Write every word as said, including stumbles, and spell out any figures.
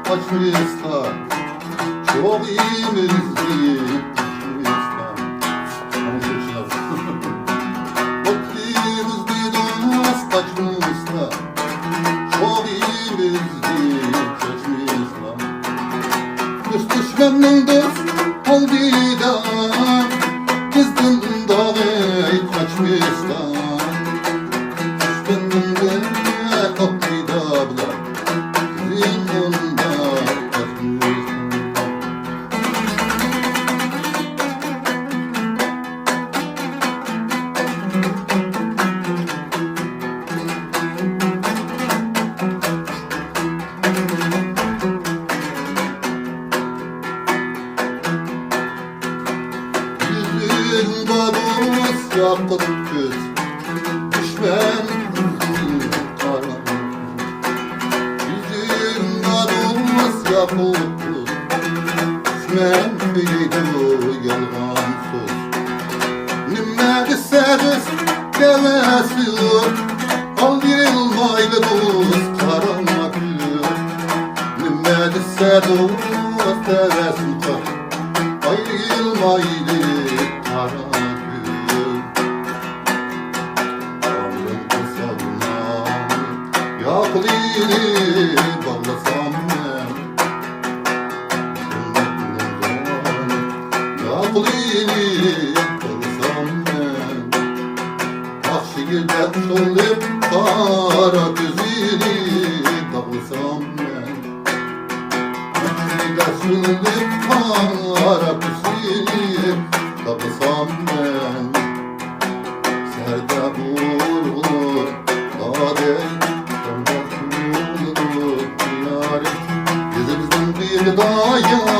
ئاچمىسا، چوغىمىزنى ئاچمىسا. ئوتىمىزنى دوست ئاچمىسا، چوغىمىزنى چاچمىسا. دوست دۈشمەننىڭ دوست ئالدىدا، بىزدىن داغى قاچمىسا. دۈشمەننىڭ دوست ئالدىدا بۇلار، بىزدىن ئۇنداق قاچمىسا. يۈزۈڭ بادۇز ياقۇت كۆز، دۈشمەن يۈزىدىن قارا. يۈزۈڭ بادۇز ياقۇت كۆز، دۈشمەن سۆيىدۇ يالغان سۆز. نېمە دېسە دۆست دەۋەسى يوق، ئايرىلمايلى دوست قارا كۆز. نېمە دېسە دوست دەۋەسى يوق، ئايرىلمايلى قارا كۆز. باغرىمغا سالماي، ياقۇلىنى باغلىسام مەن. ياقۇلىنى باغلىسام مەن. ياخشى يىلدا سولۇپ قارا كۆزىنى باغلىسام مەن. ياخشى يىلدا سولۇپ قارا كۆزىنى باغلىسام مەن. سەھەردە بۇرغۇلۇپ، دادەي، قانداق يولىدۇ يارىم. يېزىمىزنىڭ قىيىدا يا